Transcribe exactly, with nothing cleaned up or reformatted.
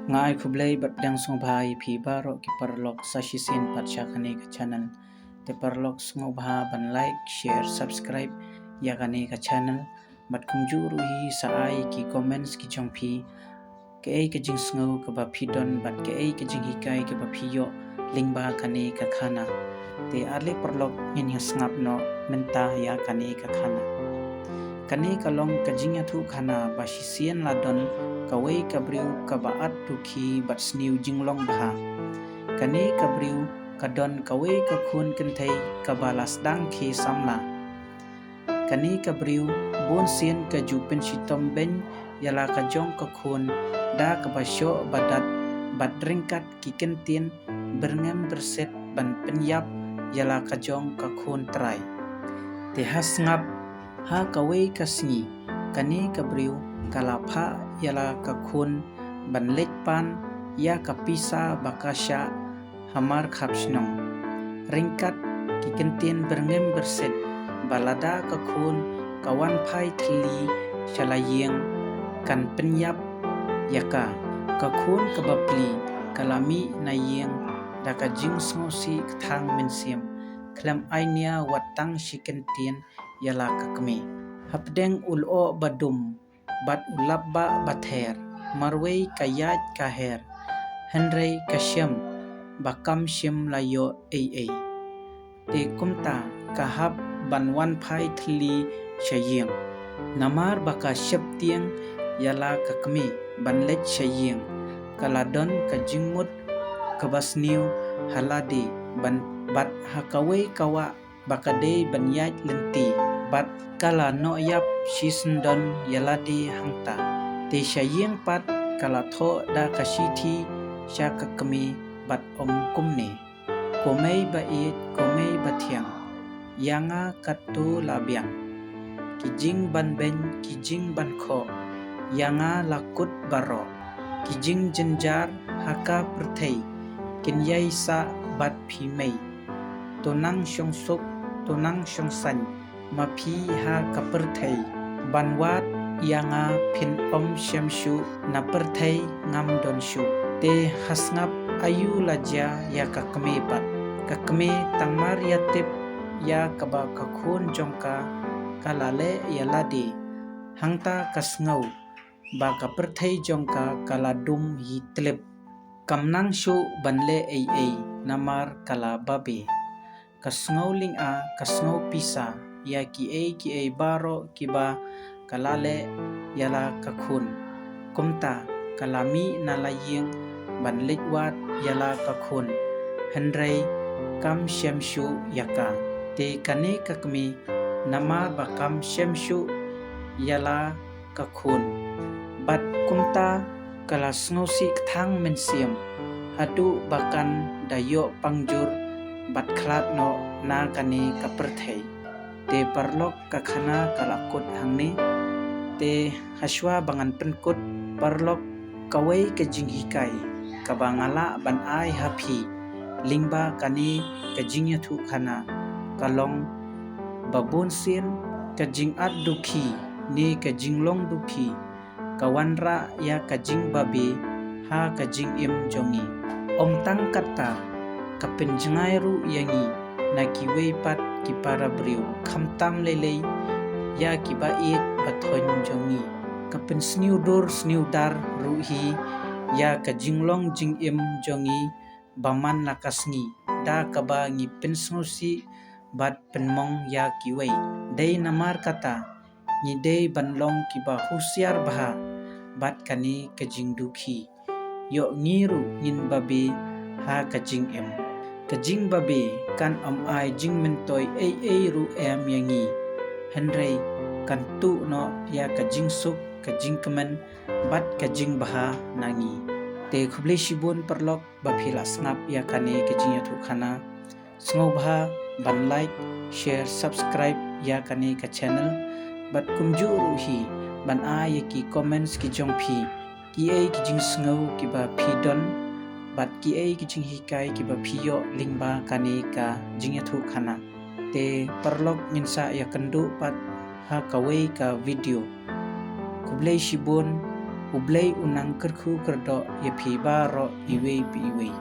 Nga ai khublei bad pdiang sngewbha ïa phi baroh ki paralok sa shisien pat sha kane ka channel. Te paralok sngewbha ban like, share, subscribe ïa kane ka channel. Bad kumjuh ruh hi sa ai ki comments ki jong phi. Kaei ka jingsngew kaba phi don bad kaei ka jinghikai kaba phi ïoh lyngba kane ka khana. Te ale paralok ngin ïa sngap noh mynta ïa kane ka khana. Kane ka long ka jingïathuh khana ba shisien la don kawei ka briew kaba at dukhi bad sniew jinglong bha. Kane ka briew ka don kawei ka khun kynthei kaba la sdang khie samla. Kane ka briew bun sien ka ju pynshitom beiñ ïa la ka jong ka khun da kaba shoh ba dat bad ryngkat ki kyntien byrngem byrsit ban pynïap ïa la ka jong ka khun trai. Te ha sngap, ha kawei ka sngi, kane ka briew ka la phah ïa la ka khun ban leit pan ïa ka pisa ba ka shah hamar khap shnong. Ryngkat ki kyntien byrngem byrsit ba lada ka khun ka wan phai thylli sha la ïing kan pynïap ïa ka. Ka khun kaba pli ka la mih na ïing da ka jingsngewsih kthang mynsiem, khlem ai nia wat tang shi kyntien ïa la ka kmie. Hapdeng u lyoh ba dum bad u lap ba ba ther, marwei ka ïaid ka her, hynrei ka shem ba kam shym la ïoh ei ei. Te kumta ka hap ban wan phai thylli sha ïing. Namar ba ka sheptieng ïa la ka kmie ban leit sha ïing, ka la don ka jingmut kaba sniew ha lade ban bad ha kawei ka wah ba ka dei ban ïaid lynti bad ka la noh ïap shisyndon ïa lade hangta. Te sha ïing pat ka la thoh da ka shithi sha ka kmie bad ong kumne: Ko mei ba ïeit, ko mei ba thiang, ïa nga katto la biang ki jingban beiñ, ki jingban khoh, ïa nga la kut baroh ki jingjynjar ha ka pyrthei kin ïai sah bad phi mei. To nang shong suk, to nang shong saiñ ma phi ha ka pyrthei. Ban wad ïa nga phin ym shem shuh, na pyrthei ngam don shuh. Te ha sngap aïu la jia ïa ka kmie pat? Ka kmie tang mar ïa tip ïa kaba ka khun jong ka ka la leh ïa lade, hangta ka sngew ba ka pyrthei jong ka ka la dum hi tlip. Kam nang shuh ban leh ei ei namar ka la babe. Ka sngew lynga, ka sngew pisa ïa kiei kiei baroh kiba ka la leh ïa la ka khun. Kumta ka la mih na la ïing ban leit wad ïa la ka khun, hynrei kam shem shuh ïa ka. Te kane ka kmie, namar ba kam shem shuh ïa la ka khun bad kumta ka la sngewsih kthang mynsiem haduh ba kan da ïoh pangjur bad khlad noh na kane ka pyrthei. Te paralok, ka khana ka la kut hangne. Te hashwa ba ngan pynkut, paralok, kawei ka jinghikai kaba nga lah ban ai ha phi lyngba kane ka jingïathuh khana ka long ba bun sien ka jingat dukhi ne ka jinglong dukhi ka wanrah ïa ka jingbabe ha ka jingim jong ngi. Ym tang katta, ka pynjngai ruh ïa ngi na kiwei pat ki para briew, khamtam lei lei ïa kiba ïeit ba thoiñ jong ngi. Ka pynsniew dur sniew dar ruh hi ïa ka jinglong jingim jong ngi ba man la ka sngi, da kaba ngi pynsngewsih bad pynmong ïa kiwei. Dei namar kata, ngi dei ban long kiba husiar bha bad kane ka jingdukhi. Ïoh ngi ruh ngin babe ha ka jingim. Ka jingbabe kan ym ai jingmyntoi ei ei ruh em ïa ngi, hynrei kan tuh noh ïa ka jingsuk, ka jingkmen bad ka jingbha na ngi. Te khublei shibun paralok ba phi la sngap ïa kane ka jingïathuh khana. Sngewbha ban like, share, subscribe ïa kane ka channel bad kumjuh ruh hi ban ai ïa ki comments ki jong phi, kiei ki jingsngew kiba phi don bad kiei ki jinghikai kiba phi ïoh lyngba kane ka jingïathuh khana. Te paralok, ngin sa ïakynduh pat ha kawei ka video. Khublei shibun, U Blei un nang kyrkhu kyrdoh ïa phi baroh iwei pa iwei.